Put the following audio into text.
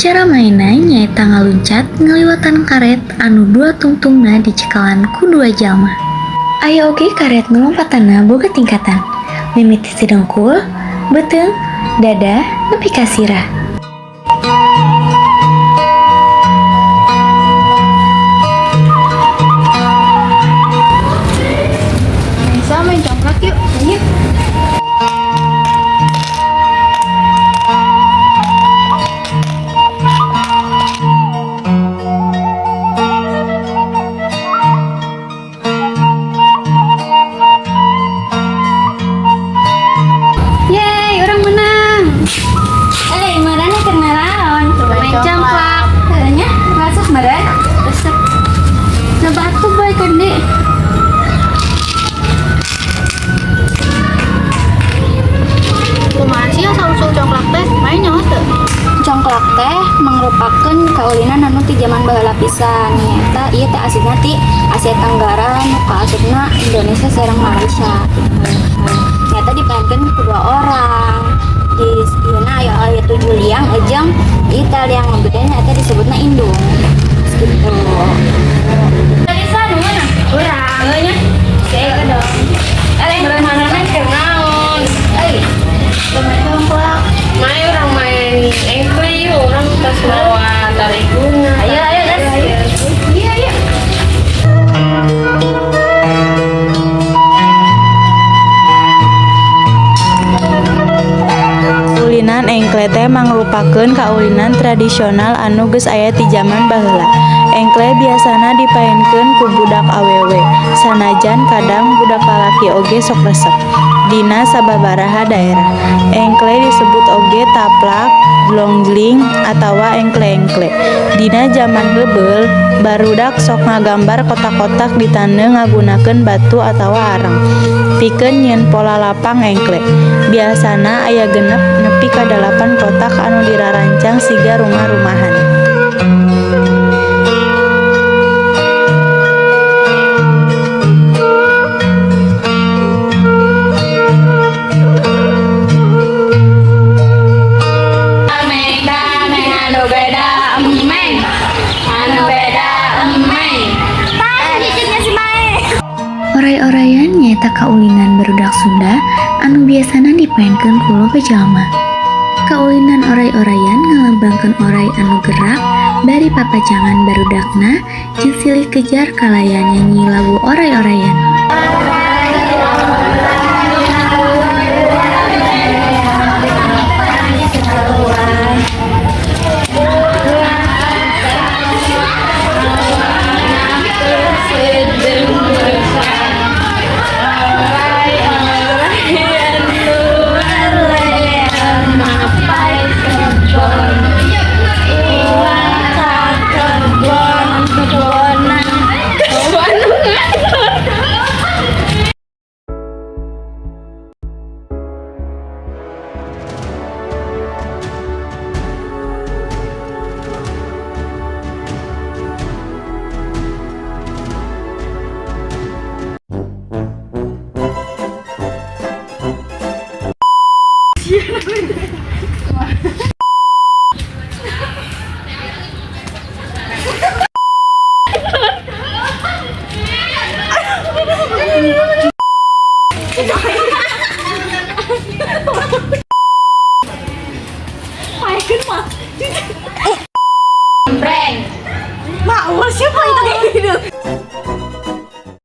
Cara mainna nyaeta ngaluncat ngaliwatan karet anu dua tungtungna dicekalan ku dua jalma. Aya oge karet nu lompatanna boga tingkatan, mimiti ti dengkul, beuteung, dada, nepi ka sirah. Nesa main congklak yuk. Ayo. Yeay, urang menang. Eh, maraneh keur naraon? Main congklak. Heuh nya, resep meureun? Resep. Coba atuh bae kendi. Kumaha sih asal usul congklak teh? Main nyaho teu? Congklak teh mangrupakeun kaulinan anu ti jaman baheula pisan. Nyaeta ieu teh aslina ti Asia Tenggara nu kaasupna Indonesia sareng Malaysia gitu. Nyaeta dipaenkeun ku dua orang. Di ieu aya aya tujuh liang jeung ieu teh liang nu gede nyaeta disebutna indung. Gitu. Nesa nu mana? Urang. Heuh nya. Saya dong. Eh, maraneh keur naon? Eh, Main congklak. Main urang main engkle yuk, urang tos mawa tariguna. Ayo, ayo, gas. Iya, iya. Ulinan engkle teh mangrupakeun kaulinan tradisional anu geus aya ti jaman baheula. Engkle biasana dipaenkeun ku budak awewe, sanajan kadang budak lalaki oge sok resep. Dina sababaraha daerah, engkle disebut oge taplak, glongjling, atawa engkle-engkle. Dina jaman heubeul, barudak sok ngagambar kotak-kotak di taneuh ngagunakeun batu atawa areng, pikeun nyieun pola lapang engkle. Biasana aya 6 nepi ka 8 kotak anu dirarancang siga rumah-rumahan. Ameng dameng anu beda emeng. Anu beda emeng. Oray-orayan nyaeta kaulinan barudak Sunda anu biasana dipaenkeun ku loba jalma. Kaulinan oray-orayan ngalambangkeun oray anu gerak bari papacangan barudakna jeung silih kejar kalayan nyanyi lagu oray-orayan.